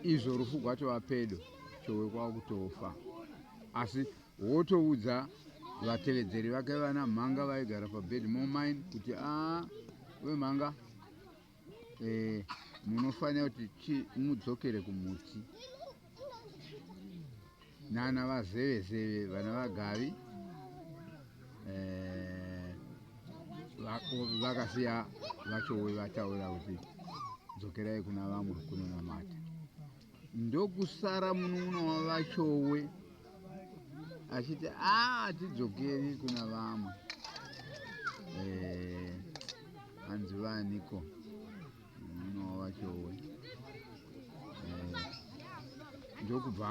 Izvo rufu gwatova pedo, Chowe kwakutofa. Asi wotoudza vatevedzeri vake vana Mhanga vaigara paBedmore Mine kuti a wemhanga eh, munofanira kuti mudzokere kumuti nana vazevezeve vana vagavi eh, vakasiya vachowe vataura kuti dzokerai kuna vamwe kunonamata ndokusara munun'una wavachowe achiti a hatidzokeri kuna vamwe eh, hanzi vaniko munun'una wavachowe eh, ndokubva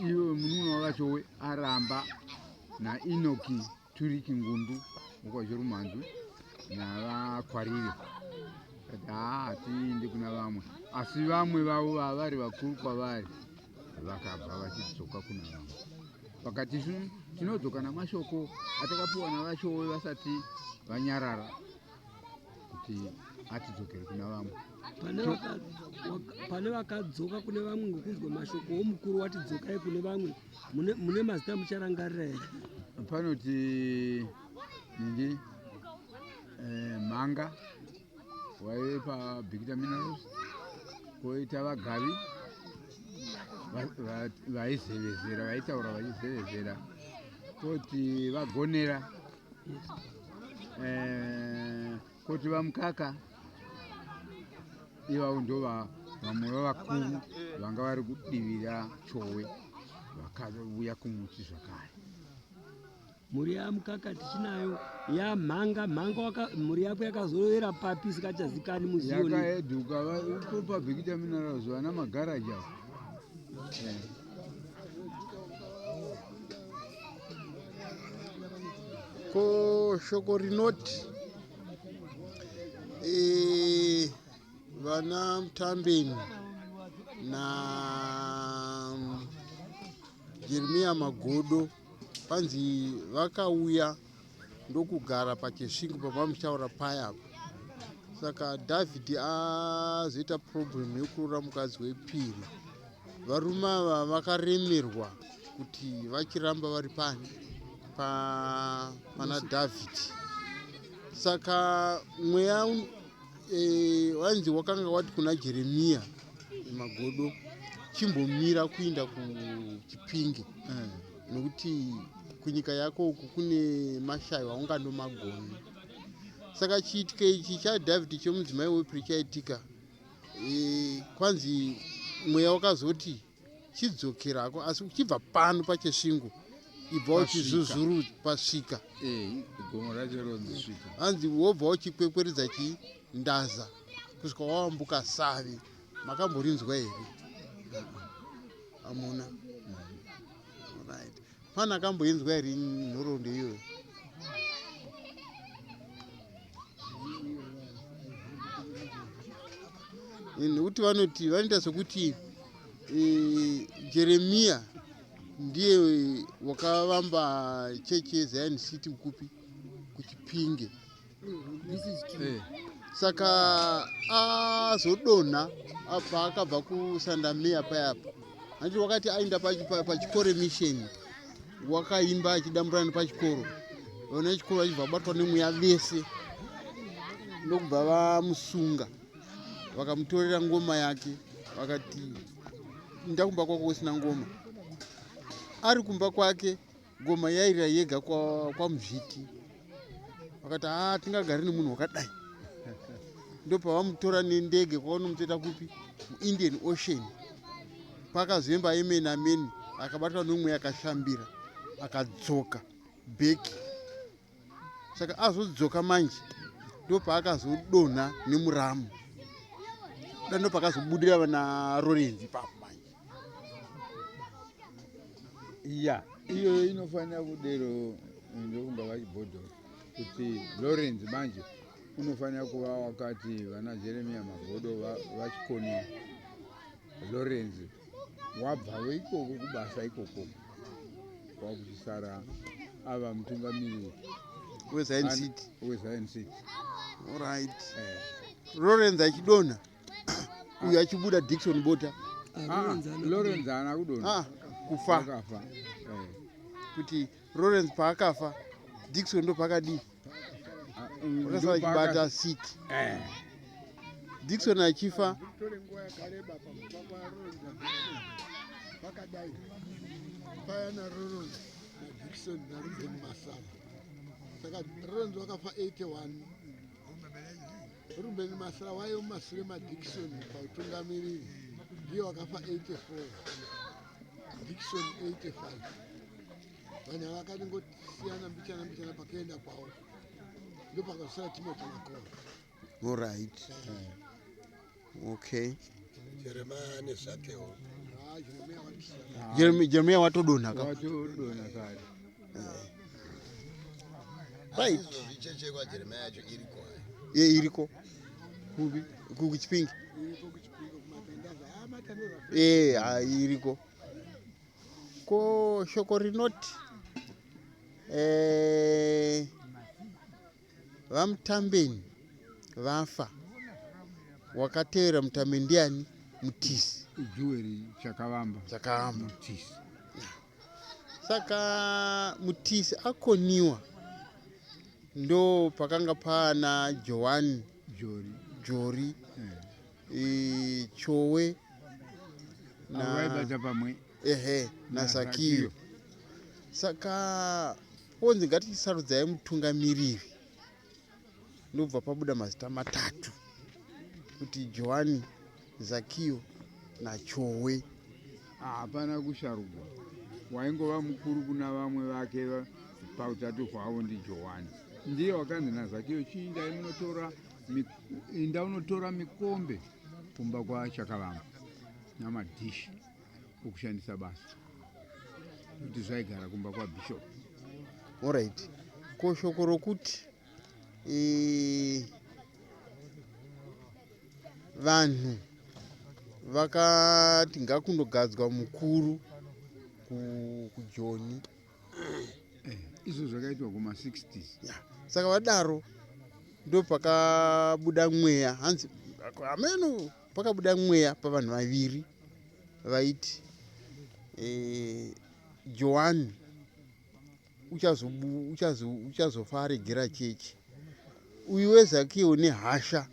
iwe munun'una wavachowe aramba nainoki Turiki Ngundu wokwaChirumhanzu navaKwarire kati haa hatiindi kuna vamwe asi vamwe vavo vavari vakuru kwavari vakabva vachidzoka kuna vamwe vakati isu tinodzoka namashoko atakapiwa navachowe vasati vanyarara kuti atidzokere kuna vamwe pane vakadzoka kune vamwe ngokunzwa mashoko omukuru wati dzokai kune vamwe mune mazita mucharangarira here panoti ningi eh, mhanga waive pabikita minerals koita vagavi vaizevezera vaitaura vachizevezera koti vagonera eh, koti vamukaka ivavo ndo vamwe vavakuru vanga vari kudivi rachowe vakauya kumuti zvakare mhuri yamukaka tichinayo yamhanga mhanga mhuri yako yakazorovera papi isikachazikani muziyoni yakaeduka ipo pabhikita minerals vana magaraji avo eh. Ko shoko rinoti e, vana Mutambeni na Jeremiya Magodo panzi vakauya ndokugara pachesvingo pamamuchaura paya apa saka dhavhidhi azoita problem yekuroora mukadzi wepiri Varume ava vakaremerwa kuti vachiramba vari pani pa, pana Dhavhidhi. Saka mweya e, wanzi wakanga wati kuna Jeremiya magodo chimbomira kuinda kuchipinge mm. nokuti kunyika yako uku kune mashayo aunganomagoni saka chiitiko ichi chadhavhidhi chomudzimai wepiri chaitika e, kwanzi mweya wakazoti chidzokerako asi uchibva pano pachesvingo ibva uchizuzuru pasvika eh, gomo racho ronzi svika hanzi wobva uchikwekweredza chi ndaza kusvika wawambuka savi makamborinzwa here hamuna right pane akamboinzwa here nhoroondo iyoyo nekuti vanoti vanoita sekuti e, jeremiya ndiye wakavamba chechi yezion city kupi kuchipinge eh. Saka azodonha apa akabva kusandamea payapa hanti wakati aenda pachikoro mission wakaimba achidambura nepachikoro vana vechikoro vachibva vabatwa nemweya vese ndokubva vamusunga vakamutorera ngoma yake vakati inda kumba kwako usina ngoma ari kumba kwake Ngoma yairira yega kwaMuzviti kwa vakati haa tingagari nemunhu wakadai ndopavamutora nendege kwavanomutoita kupi muindian ocean pakazoemba amen amen akabatwa nomwe akashambira akadzoka bheki saka azodzoka manje ndopaakazodonha nemuramu da ndopakazobudira vana rorenzi ipapo manje ya iyoyo inofanira kudero ndokunga vachibhodhora kuti lawrence manje unofanira kuva wakati vana jeremiya magodo vachikoniwa lawrence wabvavo ikoko kubasa ikoko kwakuchisara ava mutungamiriri wezion city wezion city allright eh. lawrence achidonha Uyu achibuda Dickson Bota. Ah, Lawrence haana kudonha. Ah, kufa. Akafa. Eh. Kuti Lawrence paakafa, Dickson ndo paakadii? Ah, Wakasara achibata seat. Eh. Dickson achifa Tore nguva yakareba pakufa kwaLawrence naDickson pakadai paya naLawrence naDickson naReuben Masara. Saka Lawrence wakafa 81, Ruben Masara waive mumasure maDickson pautungamiriri, ndiye wakafa 84, Dickson 85. Vanhu ava vakaningosiyana mbichana mbichana pakuenda kwavo, ndopakazosara Timothy Makoro. Alright, okay. Jeremiah nezvakewo. Ah, Jeremiah watisiyana. Jeremiah watodonha ka? Watodonha kare. Right. Izvozvi cheche kwaJeremiah yacho iriko hayo? Ye, iriko. Kupi? Kuchipingi. Iriko kuChipingi, kumatandaza, ah, matandaza. E, ha, iriko. Ko shoko rinoti vaMutambeni vafa, wakatevera Mutambeni ndiani? Mutisi. Juweri Chakavamba. Chakavamba. Mutisi. Saka Mutisi akoniwa, ndo pakanga paana Johani Jori. Jori. Eh. Chowe Avo vaibata pamwe. Ehe, naZakiyo. NaZakiyo. Saka ponzi ngatichisarudzai mutungamiriri, ndobva pabuda mazita matatu kuti Johani, Zakiyo naChowe. Hapana kusharugwa, waingova mukuru kuna vamwe vake pautatu hwavo ndiJohani. Ndiye wakanzi naZakiyo, chiindai munotora inda unotora mikombe kumba kwaChakavamba namadhishi okushandisa basa, kuti zvaigara kumba kwabishop. Alright, ko shoko rokuti vanhu vakati ngakundogadzwa mukuru kuJoni? Izvo zvakaitwa kuma-60s. Ya, saka vadaro ndo pakabuda mweya, hanzi hameno pakabuda mweya pavanhu vaviri vaiti Johani uchazofa aregera chechi, uyu weZakiyo nehasha.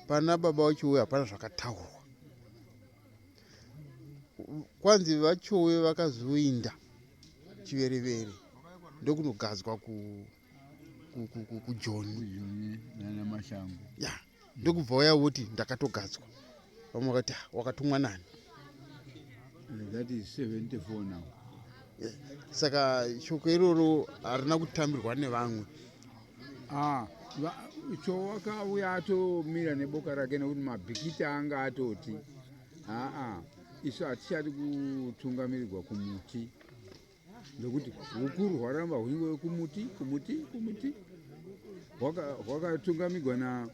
Pana baba vaChowe hapana zvakataurwa, kwanzi vaChowe vakazoinda chiverevere ndokunogadzwa kuJoni. KuJoni nana Mashango. Ya, ndokubva uya voti ndakatogadzwa. Vamwe vakati, "Ah, wakatumwa nani?" That is 74 now. Saka shoko iroro harina kutambirwa nevamwe. Ah, cho wakauya atomira neboka rake, nekuti mabhikita anga atoti aa, isu hatichadi kutungamirirwa kumuti, nekuti ukuru hwaramba hwingove kumuti, kumuti, kumuti. Hwakatungamirwa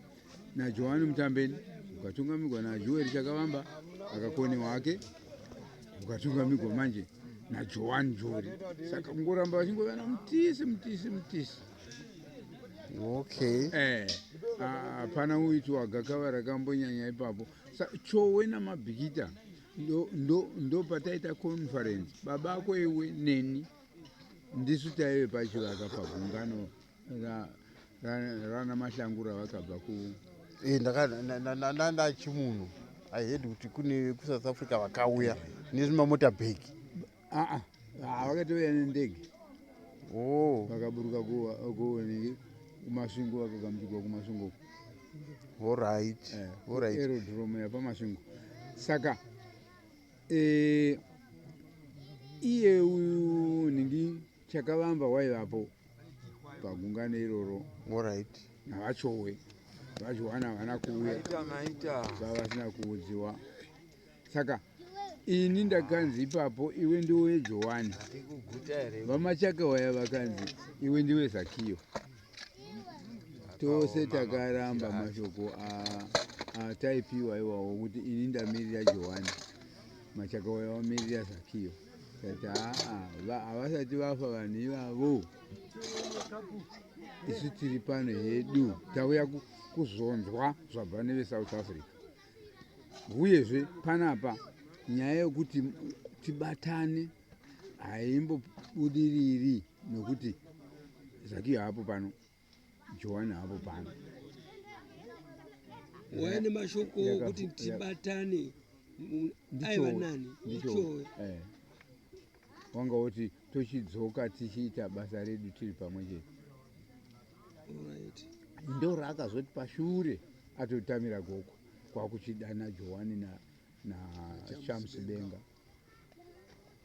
naJohani Mutambeni, hukatungamirwa naJuweri Chakavamba akakone wake, hukatungamirwa manje naJohani Jori. Saka kungoramba vachingova naMutisi, Mutisi, Mutisi. Hapana uitwa gakava rakambonyanya ipapo. Chowe namabhikita ndo pataita conference. Baba ako iwe neni ndisu taive pachivaka pagungano rana Mahlangu ravakabva ku Ndachimunhu I heard kuti kune kuSouth Africa vakauya nezvimamota bhegi. Aa, vakatouya nendege. Oh. Vakaburuka kunenge kuMasvingo, vakagamuchirwa kuMasvingo. Alright. Alright. Aerodrome yapaMasvingo. Saka iye uyu nhingi Chakavamba waivapo pagungano iroro. NavaChowe. VaJohana havana kuuya. Maita, maita. Vavasina kuudziwa. Saka ini ndakanzi ipapo, iwe ndiwe Johani. Ndikuguta here? VaMachakawaya vakanzi, iwe ndiwe Zakiyo. Tose takaramba mashoko ataipiwa iwawo kuti ini ndamirira Johani, Machakawaya wamirira Zakiyo. Tati aa, havasati vafa vanhu ivavo, isu tiri pano hedu, tauya kuzonzwa zvabva neveSouth Africa. Uyezve panapa nyaya yokuti tibatane haimbobudiriri nokuti Zakiyo hapo pano, Johani hapo pano. Waya nemashoko okuti tibatane aiva nani? Ndichowe. Eh. Wanga woti tochidzoka tichiita basa redu tiri pamwe chete. Ndoraakazoti pashure atotamira Gokwe kwakuchidana Johani naChamsi na Benga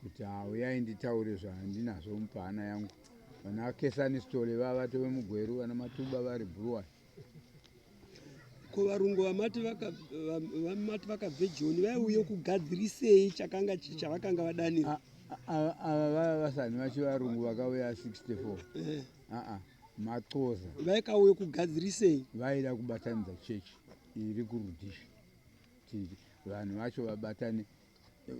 kuti hauyai nditaure zvandinazvo mupahana yangu. Vana Kesani Sitole vava vatove muGweru, vana Matuba vari Bhuruwani. Ko varungu vamati vamati vakabve Joni vaiuye kugadzirisei chakanga chavakanga vadanira? Ava vava vasani vacho varungu vakauya 64. Aa maxoza. Vaikauye kugadzirisei? Vaida kubatanidza chechi iri kurudhisha kuti vanhu vacho vabatane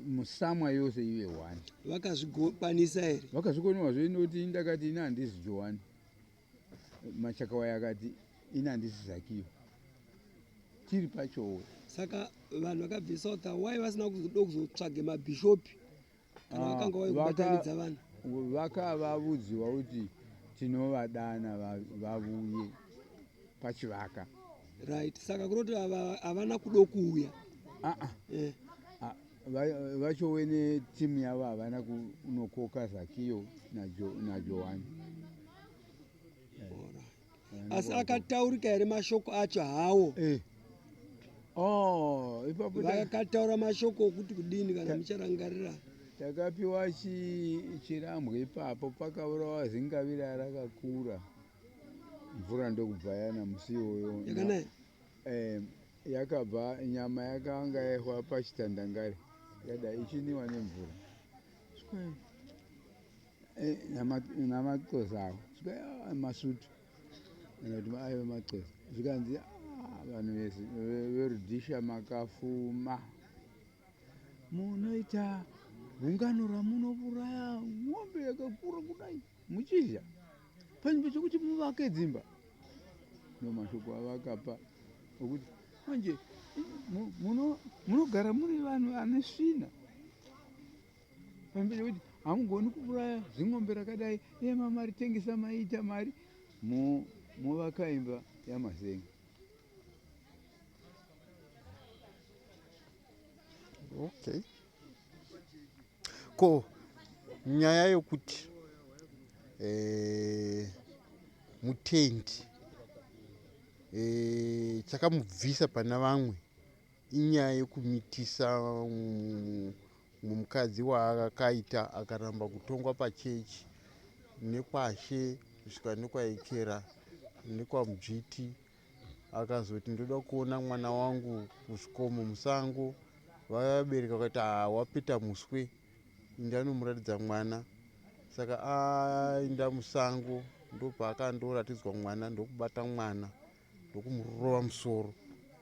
musamwa yose ive one. Vakazvikwanisa here? Vakazvikoniwa zve nokuti ndakati ini handisi Johani. Machakawaya akati ini handisi Zakiyo. Tiri pachowe. Saka vanhu vakabve South why vasina kuzoda kuzotsvage mabhishopi kana vakanga vauya kubatanidza vanhu? Vakavavudziwa kuti tinovadana vavuye pachivaka. Right, saka kuroti havana kudo kuuya. Vachowe netimu yavo havana kunokoka Zakiyo naJohani. Asi akataurika here mashoko acho hawo? Oh, ipapo vakataura mashoko okuti kudini kana mucharangarira? Takapiwa chirambwe ipapo pakaurawa zingavira rakakura. Mvura ndokubva yana musi iwoyo. Yakanaya? Yakabva nyama yakanga yaiswa pachitandangari yada ichiniwa nemvura. Namaxhosa awo masutu kana kuti aiva maxhosa zvikanzi vanhu vese verudhisha makafuma munoita gungano ramunouraya ng'ombe yakakura kudai muchidya panzvimbo chekuti muvake dzimba. Ndo mashoko avakapa okuti manje munogara muri vanhu vane svina panzvimbo chekuti hamugoni kuuraya zing'ombe rakadai iye mamaritengesa maiita mari movaka imba yamazenga. Okay. Ko nyaya yokuti mutendi chakamubvisa pana vamwe inyaya yekumitisa mukadzi waakaita akaramba kutongwa pachechi nekwashe kusvika nekwaikera nekwamudzviti akazoti ndoda kuona mwana wangu kuzvikomo musango. Vabereka vakati wapeta muswe ndanomuratidza mwana. Saka aenda musango ndopaakandoratidzwa mwana ndokubata mwana ndokumurova musoro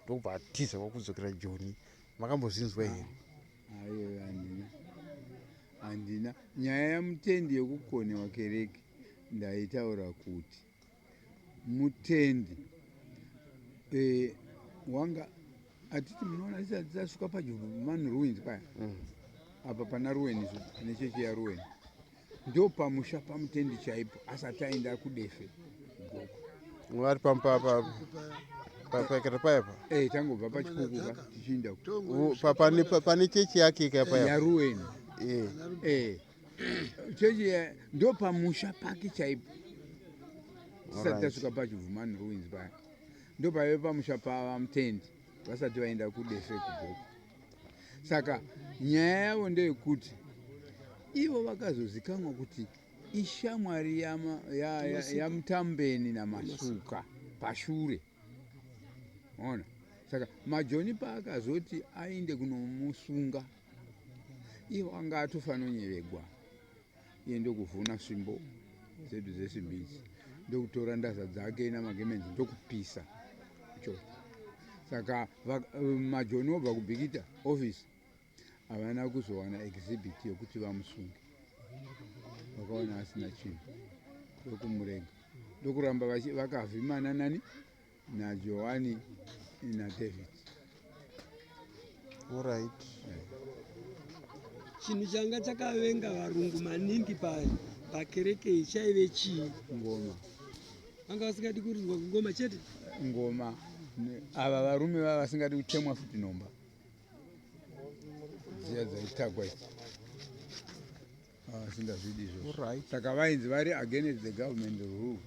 ndokubva atiza kwakudzokera Joni. Makambozvinzwa here? Aiwa, handina. Handina. Nyaya yamutendi yekukonewa kereke ndaitaura kuti mutendi wanga atiti munoona tisati tasvika paJuman Ruins paya apa pana Ruweni nechechi yaRuweni ndo pamusha pamutendi chaipo asati aenda kuDefe Gokwe. Vari pamupapakera paya pa? Tangobva pachikuku tichiinda pane chechi yake ikapa yaRuweni. Chechi ndo pamusha pake chaipo tisati tasvika paChivhumani Ruins paya ndo paive pamusha pavamutendi vasati vaenda kuDefe kuGokwe. Saka nyaya yavo ndeyekuti ivo vakazozikanwa kuti ishamwari yaMutambeni naMasuka pashure. Ona saka Majoni paakazoti aende kunomusunga ivo anga atofanonyevegwa iye ndokuvhuna svimbo dzedu dzesimbi idzi ndokutora ndaza dzake namagemenzi ndokupisa ichocho. Saka Majoni obva kuBhikita office havana kuzowana exhibit yokuti vamusunge, vakaona asina chinhu ndokumurega ndokuramba vakavhimana nani naJohani naDavid. Alright. Chinhu changa chakavenga varungu maningi pakereke iyi chaive chii? Ngoma. Vanga vasingadi kuridzwa kungoma chete? Ngoma. Ava varume vava vasingadi kutemwa futi nhomba dziya dzaitakwa idzi. Vasingazvidi izvozvo. Alright. Saka vainzi vari against the government rule.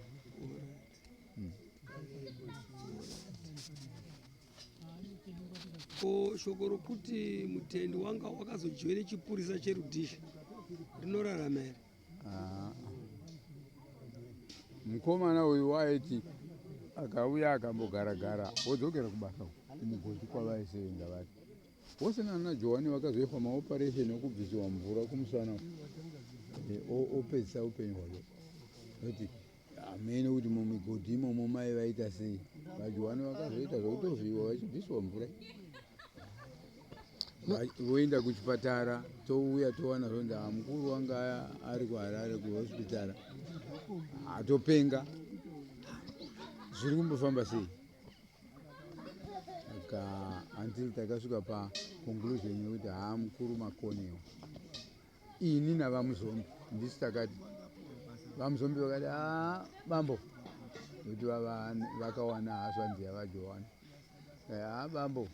Ko shoko rokuti mutendi wanga wakazojoina chipurisa cherudhisha rinorarama here? Ah. Mukomana uyu waiti akauya akambogaragara wodzokera kubasa uku kumugodhi kwavaisevenza vari vose nana Johani vakazoitwa maoperation okubvisiwa mvura kumusana uku. Opedzisa upenyu hwake kuti hamene kuti mumigodhi imomo mai vaita sei. VaJohani vakazoita zvekutovhiiwa vachibviswa mvura, voenda kuchipatara, touya towana zvonzi "Ah, mukuru wanga ari kuHarare kuhospitara atopenga." Zviri kumbofamba sei? Saka until takasvika paconclusion yekuti haa, mukuru makonewa. Ini navaMuzombi ndisi takati, vaMuzombi vakati, "Haa bambo," nekuti vakawana hazvanzi yavaJohani. "Haa bambo,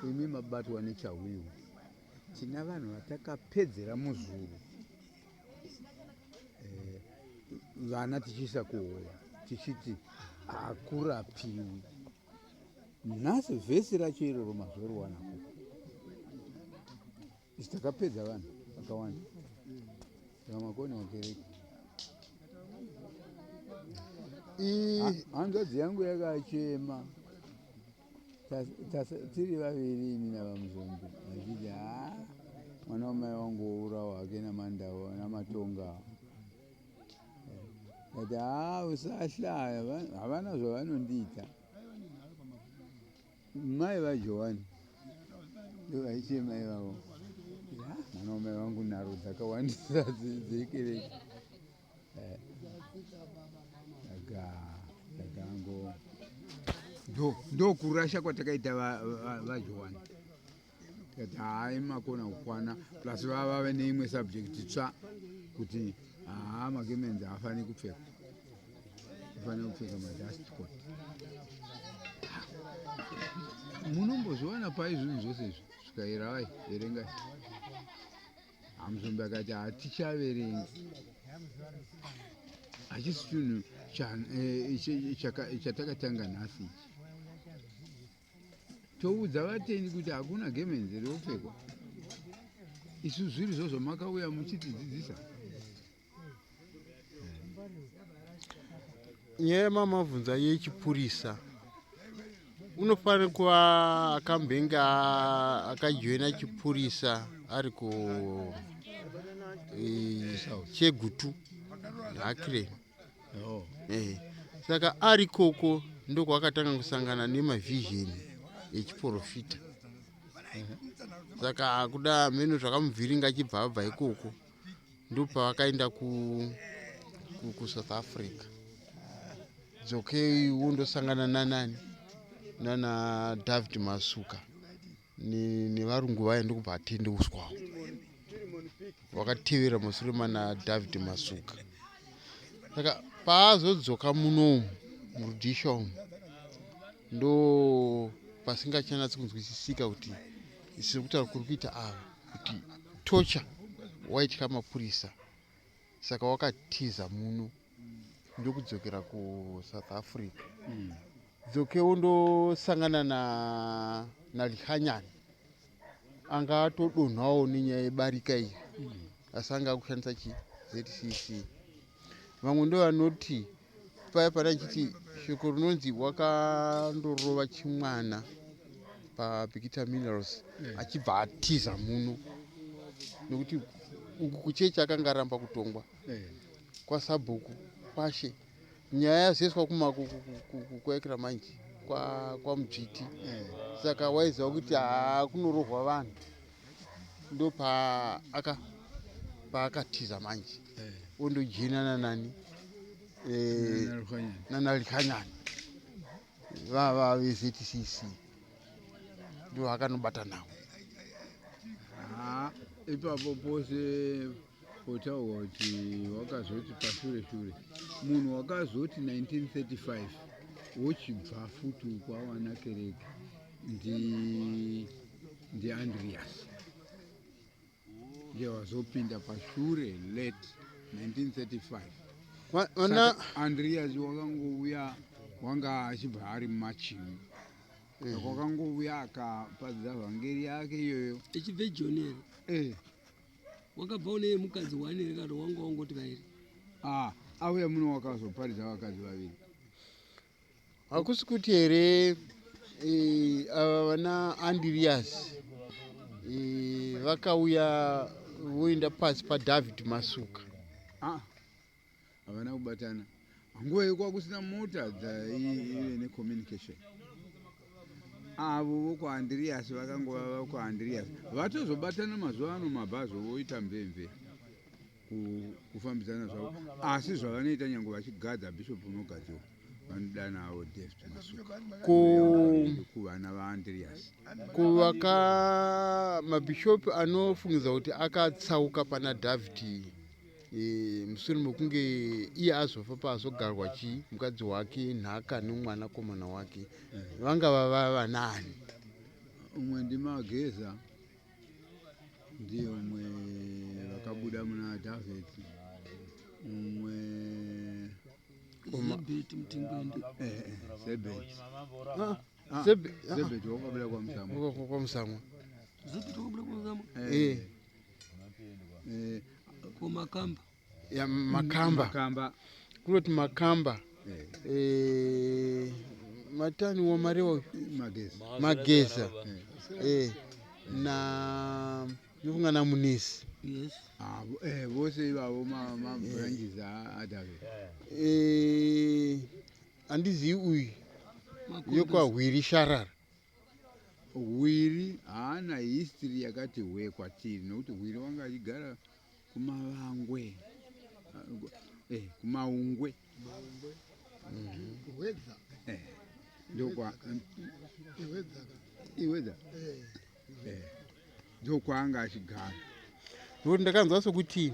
imi mabatwa nechahwiwi. Tina vanhu vatakapedzera muzuru, vana tichiisa kuhova tichiti hakurapiwi. Nhasi vhesi racho iroro mazoriwana kupi? Isi takapedza vanhu vakawanda." Saka makoni wakereke. Hanzvadzi yangu yakachema tiri vaviri, ini navaMuzombi, vachiti, "Ha, mwana wamai wangu wourawa hake namandau namatonga." Kati, "Ha, usahlaya, havana zvavanondiita." Mai vaJohani ndo vaichema ivavo. "Ha, mwana wamai vangu, nharo dzakawandisa dzekereke." Saka takango ndokurasha kwatakaita vaJohani. Tikati hai, makona kukwana, plus vava vave neimwe subject tsva kuti haa, magemenzi haafaniri kupfekwa, afanira kupfeka madust coat. Munombozviwana pai zvinhu zvose izvi? Svikairavai, verengai. HaMuzombi akati hatichaverengi, hachisi chinhu chatakatanga nhasi ichi. Toudza vatendi kuti hakuna gemenzi rinopfekwa. Isu zviri zvozvo makauya muchitidzidzisa. Nyaya yamamabvunza yechipurisa, unofanira kuva akambenge akajoina chipurisa ari ku Chegutu, Hakireni. Oh. Saka ari koko ndokwakatanga kusangana nemavision echiprofita. Saka kuda mheno zvakamubviringa, achibva abva ikoko ndopavakaenda kuSouth Africa. Dzokei wondosangana nanani, nana David Masuka nevarungu vaya, ndokubva atendeuswawo. Wakatevera mashure mana David Masuka. Saka paazodzoka munomu murudhisha umu, ndo pasingachanatsi kunzwisisika kuti sekutaura kuri kuita ava kuti tocha waitya mapurisa, saka wakatiza muno ndokudzokera kuSouth Africa. Dzokewo ndosangana naLihanyani, anga atodonhawo nenyaya yebarika iyi, asi anga akushandisa chi ZCC. Vamwe ndo vanoti paya pana chiti shoko rinonzi wakandorova chimwana paBikita Minerals, achibva atiza muno nekuti uku kuchechi akanga aramba kutongwa kwasabhuku kwashe. Nyaya yazoiswa kumakuekera manje kwaMudzviti, saka waiziva kuti haa, kunorohwa vanhu. Ndo paakatiza manje, ondojoinana nani? NaLukhanyani. NanaLikhanyani vava veZCC, ndo akanobata navo. Ipapo pose potaurwa kuti wakazoti pashure shure munhu wakazoti 1935 wochibva futi kwawana kereke ndiAndrias, ndiye wazopinda pashure late 1935. Vana Saka Andrias wakangouya, wanga achibva ari mumachini, saka wakangouya akapadza vhangeri yake iyoyo. Echibve Joni here? Eh. Wakabva une mukadzi wani here, kana wanga wangoti vairi? Ah, auya muno wakazoparidza vakadzi vaviri. Hakusi kuti here ava vana Andirias vakauya voenda pasi paDavid Masuka? Ah, havana kubatana. Nguva iyo kwakusina mota dzaive necommunication. Avo vokwaAndirias vakangova vokwaAndirias, vatozobatana mazuva ano mabhazi voita mvemve kufambidzana zvavo, asi zvavanoita nyange vachigadza bhishopu unogadziwa, vanodana avo David Masuka kuvana vaAndirias. Kuvaka mabhishopi anofungidza kuti akatsauka pana Dhavhidhi mushure mekunge iye azofa, paazogarwa chii, mukadzi wake nhaka nemwanakomana wake, vangava vavanani? Umwe ndiMageza, ndiye umwe vakabuda muna David, umwe Zebheti Mutingwende. Zebeti. Ah, Ah, Ah. Zebeti wakabuda kwaMusamwa. KwaMusamwa. Zebheti wakabuda kwaMusamwa. Komakamba? Ya, Makamba. Makamba. Kunoti Makamba. Matani wamarewa uyu. Mageza. Mageza. Na nofunga naMunesi. Yes. Ah, vose ivavo mabranches aDavid. Handizivi uyu yokwahwiri Sharara. Hwiri haana history yakati hwe kwatiri, nokuti Hwiri wanga achigara kuMavangwe. Ah, kuMaungwe. Hwedza. Ndokwa Ihwedza. Ihwedza. Ndokwaanga achigara. Nokuti ndakanzwa sokuti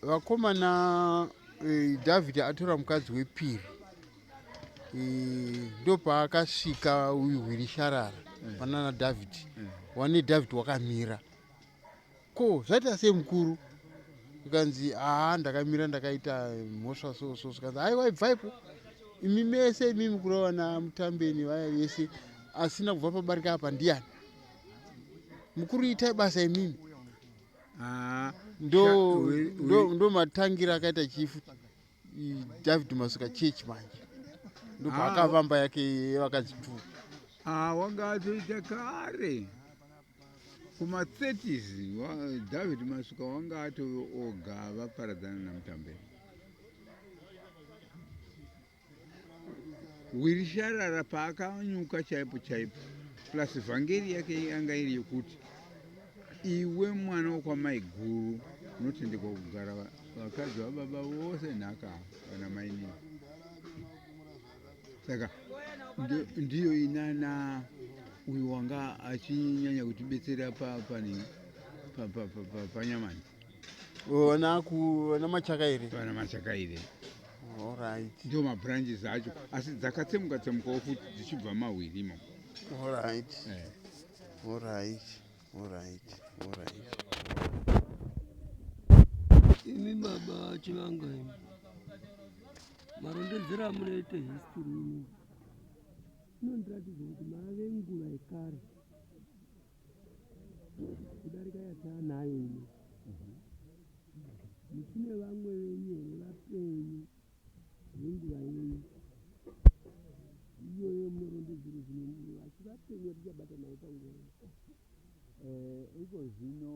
vakomana, Dhavhidhi atora mukadzi wepiri, ndopaakasvika uyu Hwiri Sharara panana Dhavhidhi. Wane Dhavhidhi wakamira, ko zvaita sei mukuru? Ikanzi, haa, ndakamira, ndakaita mhosva so so. Kanzi, aiwa, ibvaipo imi mese, imimi kureva namutambeni vaya vese, asina kubva pabarika apa ndiani? Mukuru, itai basa imimi. Ah, Ndo ndo matangira akaita chifu David Masuka church manje, ndopaakavamba yake yevakadzi two. Ah, wanga atoita kare kuma-30s. David Masuka wanga atove oga, vaparadzana namutambeni. Wirisharara paakanyuka chaipo chaipo, plus vhangeri yake yanga iri yekuti iwe mwana wokwamaiguru unotendekwa kugara vakadzi vababa vose nhaka vana mainini. Saka ndiyo inana uyu wanga achinyanya kutibetsera pani panyamani. Vana Machakaire. Vana Machakaire. Alright. Ndio mabranches acho, asi dzakatsemuka tsemukawo futi dzichibva mawiri imo. Alright. Alright. Imi baba Chivanga, imi marondedzero amunoita history ino inondiratidza kuti mave nguva yekare kudarika yataanayo ino. Muchine vamwe venyu here vapenyu venguva yenyu iyoyo munorondedzero zvino vachi vapenyu vatichabata navo panguva ino? Iko zvino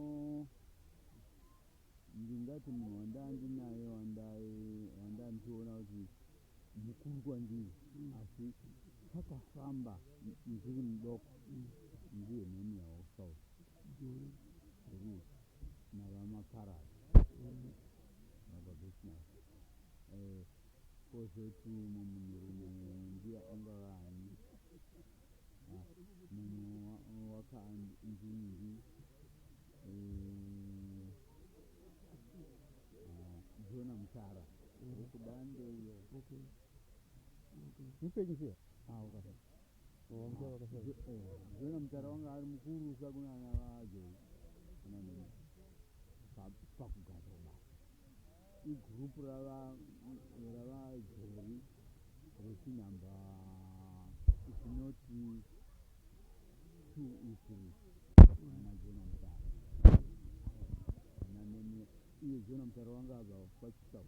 ndingati munhu wandandinaye wandandichiona kuti mukuru kwandiri, asi takafamba ndiri mudoko, ndiye Nehemiah waKutaura navaMakarara vababesinayo. Kozoti umwe munhurume ndiye angavani? Mumwe wakandingi. Jona Mutara wekudande uyo. Okay. Mupenyu siya. Ah, wakafa. Jona Mutara wanga ari mukurusa kuna ana vaJoi ana nini pakugadzwa basa. Igurupu ravaJori rechinhamba if not two i3 ana Jona Mutara ana nemi. Iye Jona Mutara wanga abva kwaChisau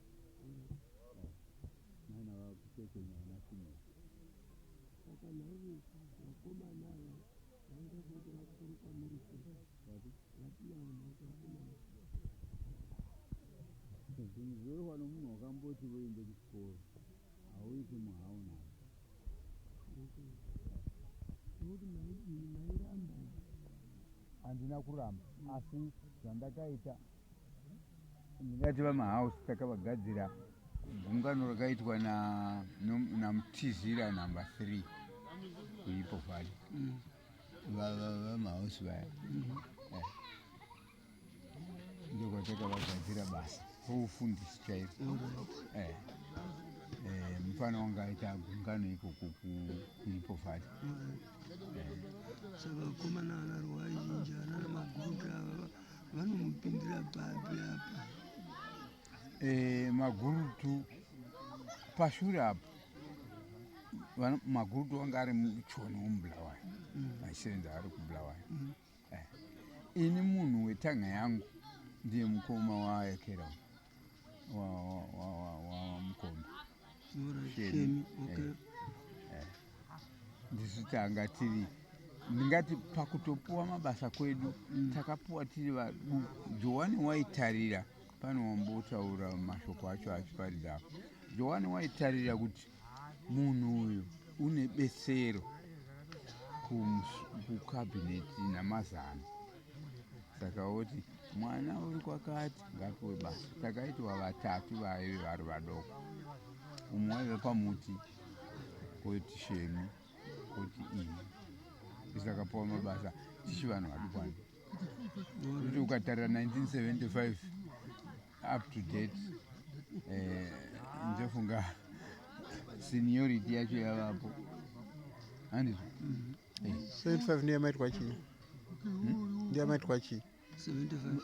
nana vakutekenya vana Simoni. Saka nhaivi vakomana ava vaida kuti vakuru kwamuri sei? Vati Vatinavo nhasi vakomana. Zvinhu zvorehwa nomunhu wakamboti voende kuchikoro hauiti muhau naye. Okay. Nokuti maidini, mairamba here? Handina kuramba, asi zvandakaita, ndingati vamahausi takavagadzira gungano rakaitwa naMutizira namba 3 kuIpo Valley. Vamahausi vaya ndokwatakavagadzira basa roufundisi chairo. Mufana wanga aita gungano ikoko kuIpo Valley. Saka vakomana vana Rwazhinji anana Maguruta ava vanomupindira papi apa? Magurutu pashure apo Magurutu wanga ari muchoni womuBulawayo, achisenza ari kuBulawayo. Ini munhu wetanga yangu ndiye mukoma waekera wamukombe. Shemi. Shemi, okay. Ndisu tanga tiri, ndingati pakutopuwa mabasa kwedu takapuwa tiri vaduku. Johani waitarira pane wambotaura mashoko acho achiparidza. Johani waitarira kuti munhu uyu une betsero kukabhineti namazano, saka woti mwana uri kwakati ngapiwe basa. Takaitwa vatatu vaive vari vadoko, umwe waive pamuti, kwoti Shemi, kwoti ini. Takapuwa mabasa tichi vanhu vadukwana, kuti ukatarira 1975 up to date, ndofunga seniority yacho yavapo, handizvo? 75 ndiyamaitwa chii? Ndiyamaitwa chii? 75.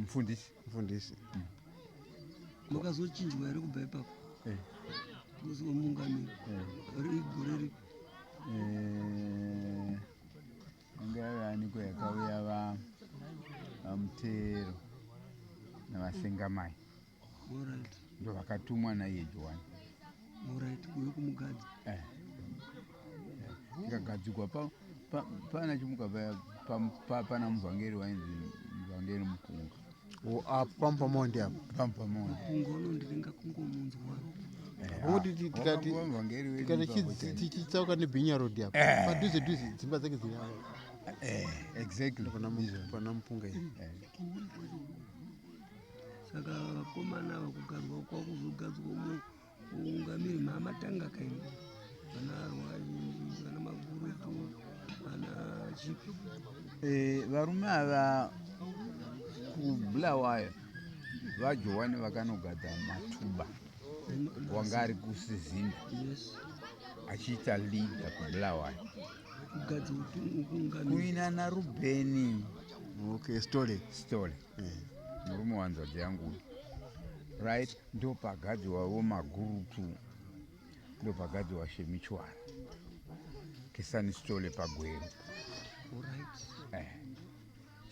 Mufundisi. Mufundisi. Makazochinjwa here kubva ipapo? Eh. Musi wemungamiri rigore ripi? Anga yave aniko yakauya vaMutero navaSengamai. Ndo vakatumwa naiye Johani. Alright, kuuye kumugadzi. Tikagadzikwa pana Chimuka paya, pana muvhangeri wainzi muvhangeri Mupunga. O, apo pamupamondi apo. Pamupamondi. Mupunga unondiringa kungomunzwa. Ngokuti tikati Muvhangeri wedu tikati ipapo chaipo. tichitsauka neBhinya Road apo padhuze dhuze, dzimba dzake dziri apo. Exactly. Ndizvo. Pana Mupunga iyi. Saka vakomana ava kugarwa kwakuzogadzwa muungamiri maamatanga kaini, vana Rwazhinji, vana Magurutu, vana Chipi? Varume ava kuBulawayo, vaJohani vakanogadza Matuba wanga ari kuSizinda achiita leader kuBulawayo. Kugadza uungamiri. Kuina naRubheni. Okay, Stole. Stole, murume wanzvadzi yangu, right? Ndopagadziwawo Magurutu, ndopagadziwa Shemichwara, Kesani Stole paGweru.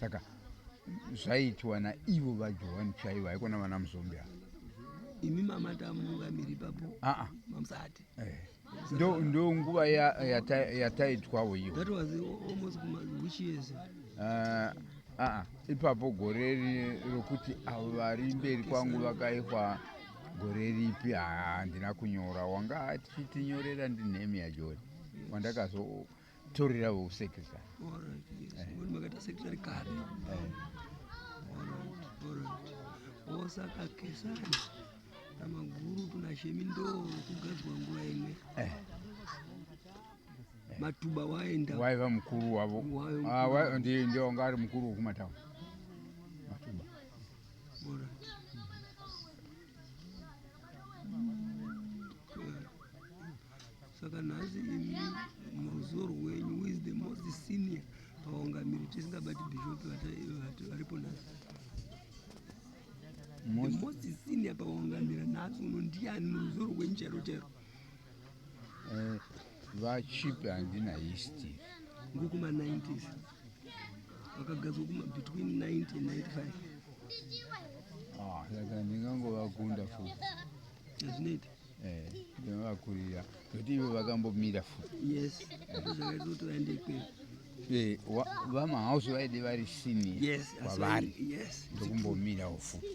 Saka zvaitwa naivo vaJohani chaivo, haikona vana Muzombi ava. Imi mamata muungamiri ipapo? Aa. Mamusati. Ndo nguva yataitwawo iyo. That was almost kuma which years? Aa, ipapo gore rokuti avo vari mberi kwangu vakaitwa gore ripi handina kunyora. Wanga achitinyorera ndiNhemi Jori wandakazotorera vousekretary. Alright, yes. Ngoti makaita secretary kare. Alright. Osaka Kesani naMagurutu naShemi ndo kugadzwa nguva imwe. Matuba waenda. Waiva mukuru wavo. Waiva Ah, mukuru. Ndiye wanga ari mukuru wekumatauni. Alright. Saka nhasi imi muruzivo rwenyu, who is the most senior pavaungamiri, tisingabati bhishopi varipo nhasi? The most senior pavaungamira nhasi uno ndiani muruzivo rwenyu chairo chairo? Vachipi handina history. Ngokuma-90s vakagadzwa kuma between 90 and 95. Ah, saka ndingangovakunda futi. Hazvinoita. Ndinovakurira nokuti ivo vakambomira futi. Yes, ndozvakaita kuti vaende ikweyo. Vamahausi vaide vari senior Yes, asi kwavari yes. ndokumbomirawo futi.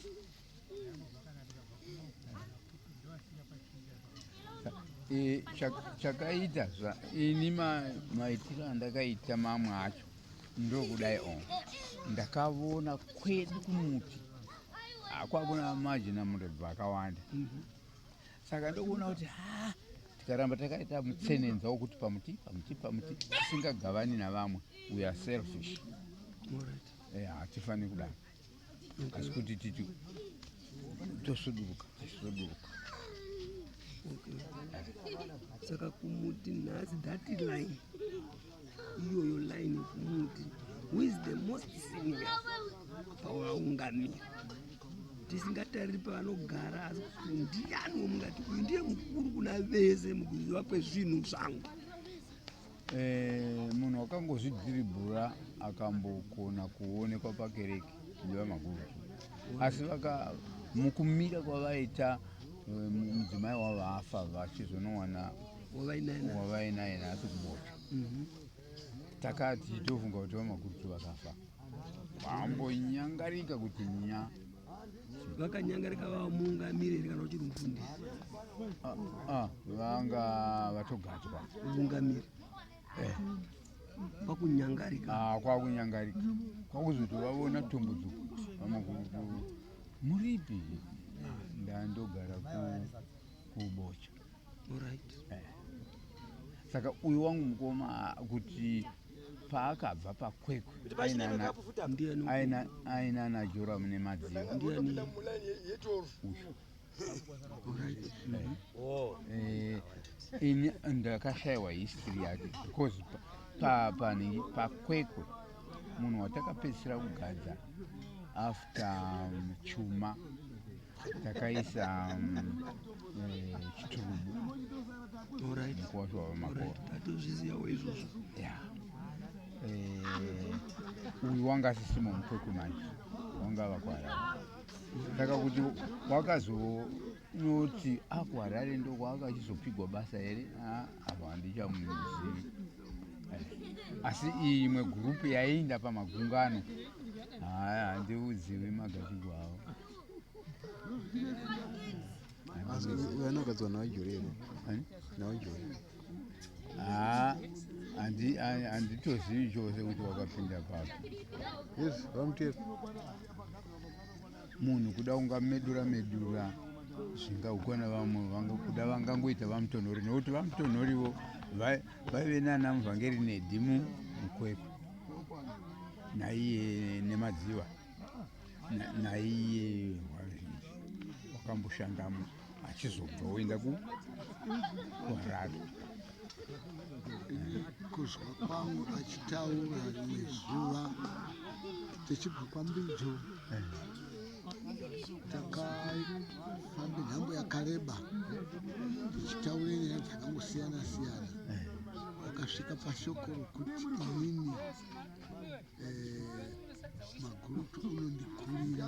Chakaita ini maitiro andakaita mamwe acho ndokudai o ndakavona kwedu kumuti kwakuna majina murebvu akawanda. Saka ndokuona kuti ha, tikaramba takaita mutsenenza wokuti pamuti pamuti pamuti tisingagavani navamwe, we are selfish. Hatifani kudaro, asi kuti titi tosuduruka tisuduruka. Okay. Saka kumuti nhasi, that line iyoyo, line kumuti, who is the most senior pavaungamiri, tisingatariri pavanogara, asi kuti ndiani womungati uyu ndiye mukuru kuna vese mukuziva kwezvinhu zvangu? Munhu wakangozvidhiribhura akambokona kuonekwa pakereke ndevamagurutu, asi vaka mukumira kwavaita, mudzimai wavo afa, vachizonowana wavainaye. Wavainaye nhasi kubocha. Takati tofunga kuti vamagurutu vakafa, vambonyangarika kuti nya. Vakanyangarika vava muungamiri here kana uchiri mufundisi? Ah, ah, vanga vatogadzwa. Muungamiri kwakunyangarika. Ah, kwakunyangarika, kwakuzoti vavona tumbudziko, vamagurutu muripi? Ndandogara kubocha. Saka uyu wangu mukoma, kuti paakabva pakwekwe Ndiani? Ainana Joramu nemadziva. Ndiani? Uyu. Ini ndakashayiwa history yake because pakwekwe munhu watakapedzisira kugadza after chuma takaisa chiturubu mukuwasha wavamakora. Tatozvizivawo izvozvo. Ya. Uyu wanga asisimo mukwekwe manje, wanga ava kuHarare, saka kuti wakazonoti akuHarare ndokwaakachizopigwa basa here? Ah, apo handichamuzivi. Asi iyi imwe gurupu yaiinda pamagungano, haya, handiuzivi magachigwa avo. Asi vanogadzwa navajori here? Ani? Navajori. Ha, handitozivi chose kuti wakapinda papi. Yes, vamutero. Munhu kuda ungamedura medura zvingakwana, vamwe kuda vangangoita vamutonhori, nokuti vamutonhorivo vaive nana muvhangeri nedhimu mukwekwe naiye nemadziva naiye wakamboshandamo achizobva oenda kuHarare. Kuzwa kwangu achitaura rimwe zuva tichibva kwambidzo, takafambe nhambo yakareba tichitaura nyaya dzakangosiyana siyana, akasvika pashoko rokuti inini magurutu unondikurira.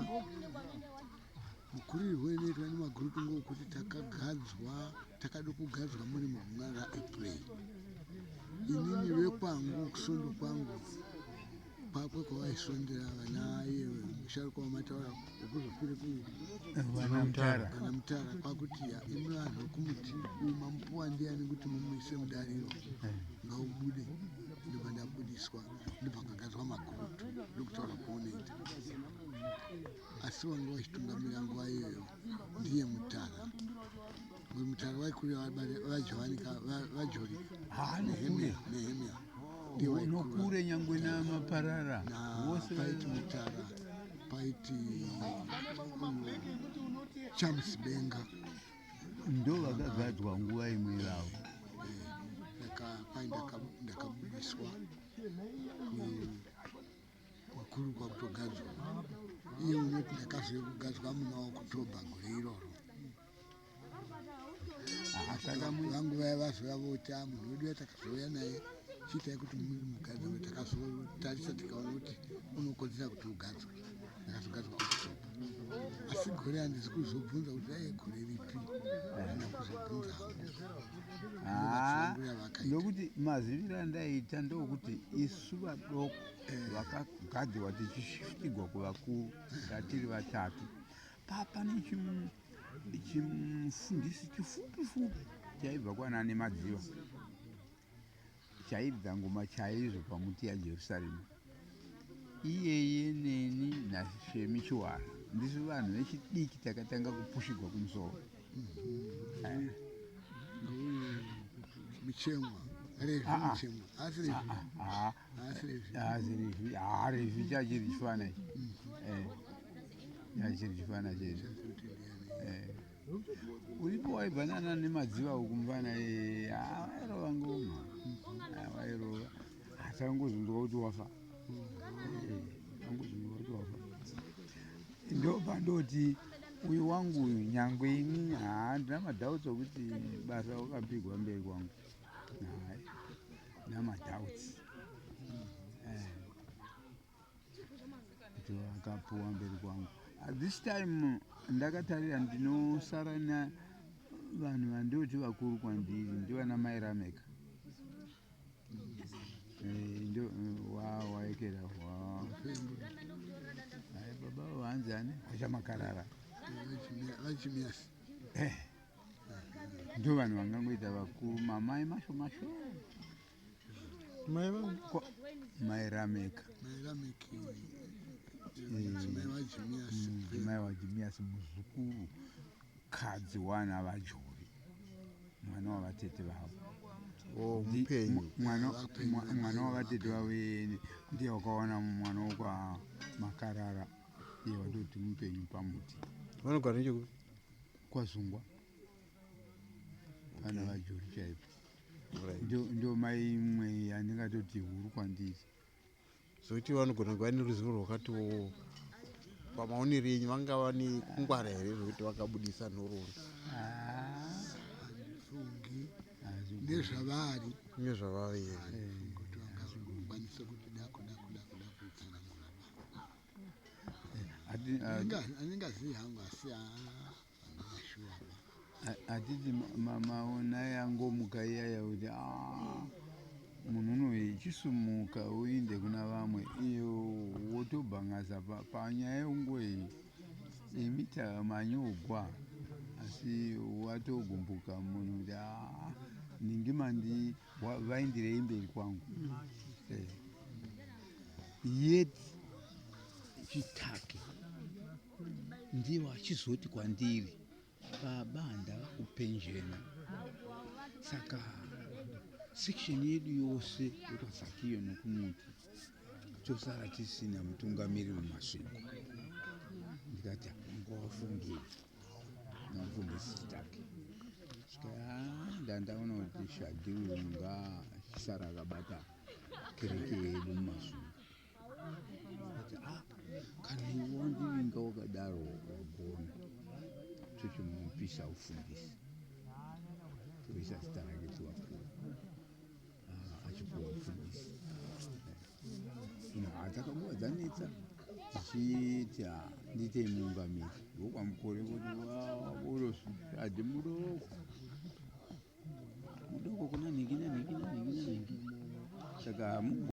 Mukurirwo inoitwa nemagurutu ngokuti takagadzwa, takada kugadzwa muri mugungano raApril. Inini vekwangu kusondo kwangu kwakwe kwavaisondera vana iye musharukwa wamataura wekuzofire ku Vana Mutara. Vana Mutara, kwakuti ya imi vanhu vekumuti uyu mamupuwa ndiani kuti mumuise mudariro? Ngaubude. Ndobva ndabudiswa, ndobva kagadzwa magurutu ndokutaura kwaunoita. Asi wanga vachitungamira nguva iyoyo ndiye Mutara. Uyu Mutara vaikurira vaJohanika, vaJori. Nokure. Nehemia ndiye vaikura. Nokure nyangwe namaparara vose. Paiti Mutara. Paiti Charles Benga. Ndo vakagadzwa nguva imwe ivavo. Pai ndakabudiswa wakuru kwakutogadzwa iye unoti ndakazouya kugadzwa muna October gore iroro. Vangu vaya vazouya voti, "A, munhu wedu yatakazouya naye, chiitai kuti mugadzwe." Takazotarisa tikaona kuti unokodzera kuti ugadzwe. Ndakazogadzwa October, asi gore handisi kuzobvunza kuti dai gore ripi, handina kuzobvunza hangu. Yavakaita. Nokuti maziviro andaita ndokuti isu vadoko vakagadzirwa tichishifitigwa kuvakuru tatiri vatatu. Papa nechimufundisi chifupi fupi chaibva kwana Nemadziva, chairidza ngoma chaizvo pamuti yaJerusarema. Iyeye neni naShemi Chiwara ndisu vanhu vechidiki takatanga kupushigwa kumusoro. Muchemwa Revhi. Ah, ah. Muchemwa asi Revhi. Ah, Asi Revhi. Asi Revhi. Ah, Revhi chachiri chifana ichi. Chachiri chifana chedu. Uripo waibva nana Nemadziva uku mufana, ah, wairova ngoma. Ah, wairova, atangozonzwa kuti wafa. Angozonzwa kuti wafa, ndo pandoti uyu wangu uyu, nyangwe ini handina madoubts okuti basa wakapigwa mberi kwangu. Hai, namadoubts kuti wakapuwa mberi kwangu. At this time ndakatarira, ndinosara navanhu vandoti vakuru kwandiri, ndivana mai Rameka. Ndo waekera wa hai baba vanzi ani, vaChamakarara. VaChimiasi. Ndo vanhu vangangoita vakuru, mamai masho masho. Mai vangu. Mai Rameka. Mai Rameki, mudzimai waJimiasi. Mudzimai waJimiasi, muzukuru kadzi wana vaJori, mwana wavatete vavo. O, mupenyu? Vapenyu. Mwana wavatete vavo iyene ndiye wakawana mwana wokwa Makarara, iye watoti mupenyu pamuti. Vanogara nechekupi? Kwazungwa, pana vaJori chaipo. Right. Ndo mai imwe yandingatoti huru kwandiri. Zvokuti vanogona kuva neruzivo rwakati wo, pamaonero enyu vangava nekungwara here zvokuti vakabudisa nhoroondo? Handifungi. Hazvigoni. Nezvavari. Nezvavari here? Handifungi kuti vangakwanisa kuti da kuda kuda kuda kutsanangura. Handingazivi hangu, asi handina shuwa ba. Hatiti maona yangomuka iyaya kuti, "Ah, munhu unoyi chisumuka uinde kuna vamwe," iyo wotobhangasa panyaya yekungoyi imita manyogwa, asi watogumbuka munhu kuti, "Ah, ningi mandi vaindirei mberi kwangu?" Yet Chitake ndiwo achizoti kwandiri, "Baba, ndava kupenjena, saka section yedu yose yekwaZakiyo nokumuti tosara tisina mutungamiriri muMasvingo." Ndikati, "Ungawafungiri namufundisi Chitake?" Svika ndandaona kuti Shadhi uyu ngaachisara akabata kereke yedu muMasvingo. Ati, "Ah, kana iwe wandivinga wakadaro, wagona, tochimupisa ufundisi, toisa zita rake tiwakuru achipuwa ufundisi." Takaguva dzanetsa tichiti, "Ah, ndiitei muungamiri wokwamukore," kuti adi mudoko mudoko kuna nhingi nanhingi nanhingi nanhingi, saka hamugoni.